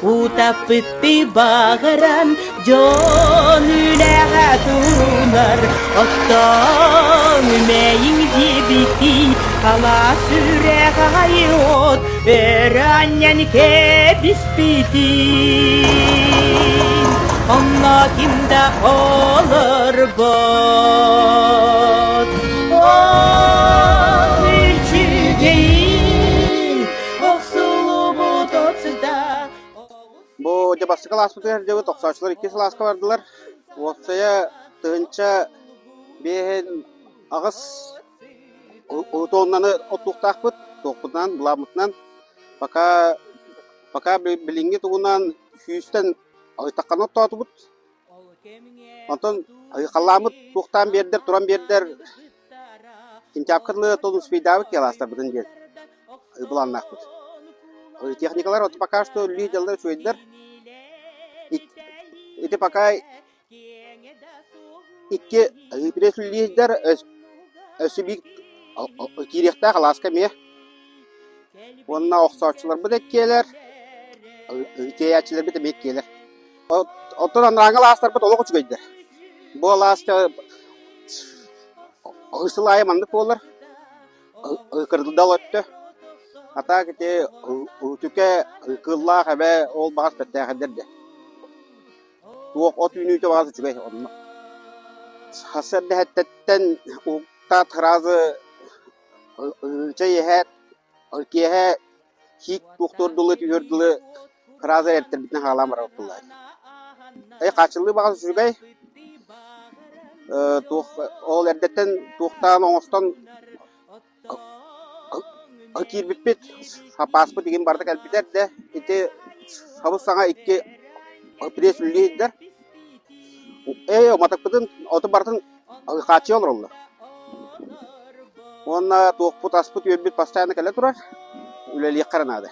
Утаппытты баҕаран дьон үлэҕэ турунар, оттон мэйиҥ диэбитий алаас сүрэх аайы от өрө анньан кэбиспитий. Онно ким да олорбот. От үчүгэйин охсулубут от сыта Бу дьэ бастакы алааспытыгар дьэ тохсооччулар иккис алааска бардылар. Уопсайа 1058 тоннаны оттуохтаахпыт, туохпутунан, былааммытынан. Пока, пока билиҥҥи тугунан сүүстэн ыйтаххана оттоотубут. Онтон халлааммыт туохтаан биэрдэр, туран биэрдэр сентябрьга дылы тон успейдаабыт киалаастарбытын диэн былааннаахпыт. Техникалар вот пока что лидерлар үчүгэйдэр. Ити пока икки пресс-лидер өссө биир киириэхтээх алааска эмиэ. Уонна охсооччуларбыт эккиэлэр, тиэйээччилэрбит эмиэ эккиэлэр. Оттон анарааҥҥы алаастарбыт олох үчүгэйдэр. Бу алааска сыл аайы маннык буолар. Кырдал өттө. А так ити Үтүкэ Кыыллаах эбэ ол баҕас бэртээхэйдэр дэ. Туох от үүнүүтэ баҕас үчүгэй онно. Сарсыарда эрдэттэн уһуктаат сразу чэй иһээт киэһэ Хит туохтуур дылы түһүөр дылы кырааза эртэрбитинэн хаалаан барабыт буоллаҕа дии. Э, хааччыллыы баҕас үчүгэй. Э, туох ол эрдэттэн туохтаан оҥостон киирбиппит, саппааспыт игин барыта кэлбитэ эрдэ. Ити сабыс-саҥа икки пресс үлэлии сылдьар. Ээ, уматыкпытын оту барытын хааччыйа олороллор. Уонна туохпут аспыт үөрбүт постоянно кэлэ турар. Үлэлиэххэ эрэ наада.